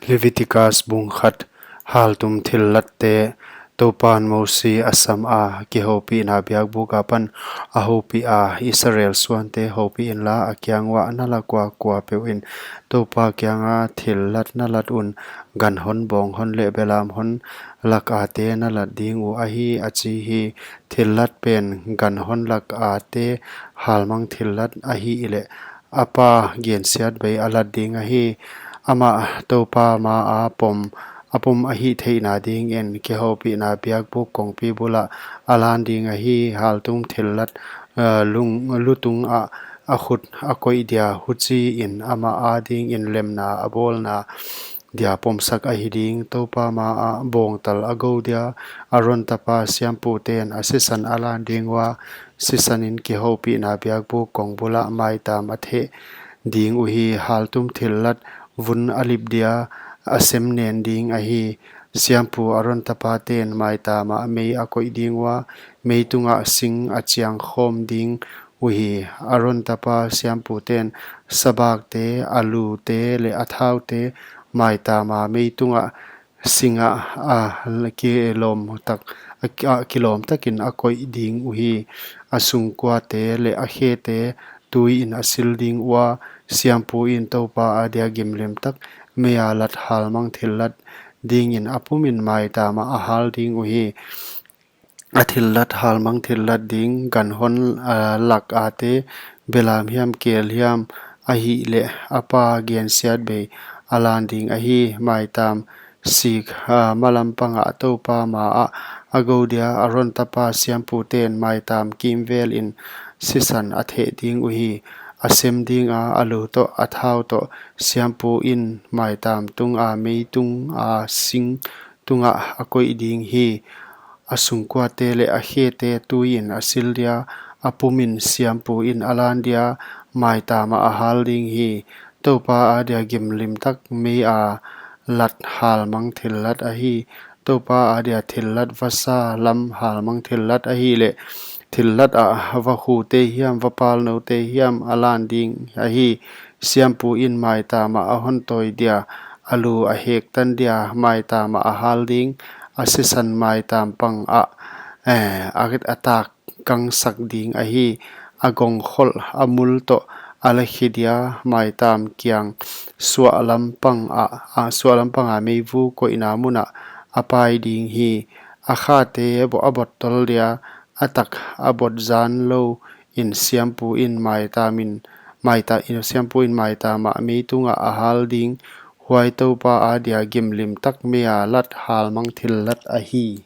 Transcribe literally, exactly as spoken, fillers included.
Leviticus bung khat. Haltum thillatte. Toupan Mosi a sam a, kihoupihna biakbuk apan a houpiha, Israel suante houpih inla, a kiang uah na lak ua kuapeuh in Toupa kianga thillat na lat un, ganhon, bawnghon leh belamhon lak ate na lat ding uh ahi, a chi hi. Thillat pen ganhon lak ate halmang thillat ahihleh, a pa gensiatbei a lat ding ahi. Amah Toupa maa pom, a pom ahih theihna dingin kihoupihna biakbuk kongpi bulah a lan ding ahi. Haltum thillat, eh, lung, lutung ah a khut a koih dia, huchiin amah adingin lemna a bawlna dia pomsak ahi ding. Toupa maa bawngtal a gou dia, Aron tapa siamputen a sisan a lan ding ua, sisanin kihoupihna biakbuk kong bulah maitam a theh ding uhi. Haltum thillat vun a lip dia, a sem nen ding ahi. Siampu Aron tapaten maitamah mei a koih ding ua, mei tungah sing a chiang khawm ding uhi. Aron tapa siamputen sabakte, a lute leh a thaute maitama mei tungah singah a kilawm tak, a ki-, a kilawm takin a koih ding uhi. A sungkuate leh a khete tuiin a sil ding ua, siampuin Toupa adia gimlim tak, meia lat halmang thillat dingin a pumin maitamah a hal ding uhi. A thillat halmang thillat ding ganhon, a, lak ate, belam hiam kel hiam ahihleh, a pa gensiatbei a lan ding ahi. Maitam sik, a, malam pangah Toupa maah a gou dia, Aron tapa siamputen maitam kimvelin sisan a theh ding uhi. A sem dinga, a lu toh, a thau toh, siampuin maitam tunga mei tunga sing tungah a koih ding hi. A sungkuate leh a khete tuiin a sil dia, a pumin siampuin a lan dia, maitamah a hal ding hi. Toupa adia gimlim tak, meia lat halmang thillat ahi. Toupa adia thillat vasa lam halmang thillat ahihleh, thillat ah vakhute hiam, vapalnoute hiam a lan ding ahi. Siampuin maitamah a hon tawi dia, a lu a hektan dia, maitamah a hal ding. A sisan maitam pangah, eh, a, a tak kangsak ding ahi. A gongkholh a mul toh a la khi dia, maitam kiang suahlam pangah, a, suahlam panga meivu koihna munah a pai ding hi. A khate bo-, a bottol dia, a tak a bot zan louin siampuin maitamin, maita-, in siampuin maitamah mei tungah a hal ding. Huai Toupa adia gimlim tak, meia lat halmang thillat ahi.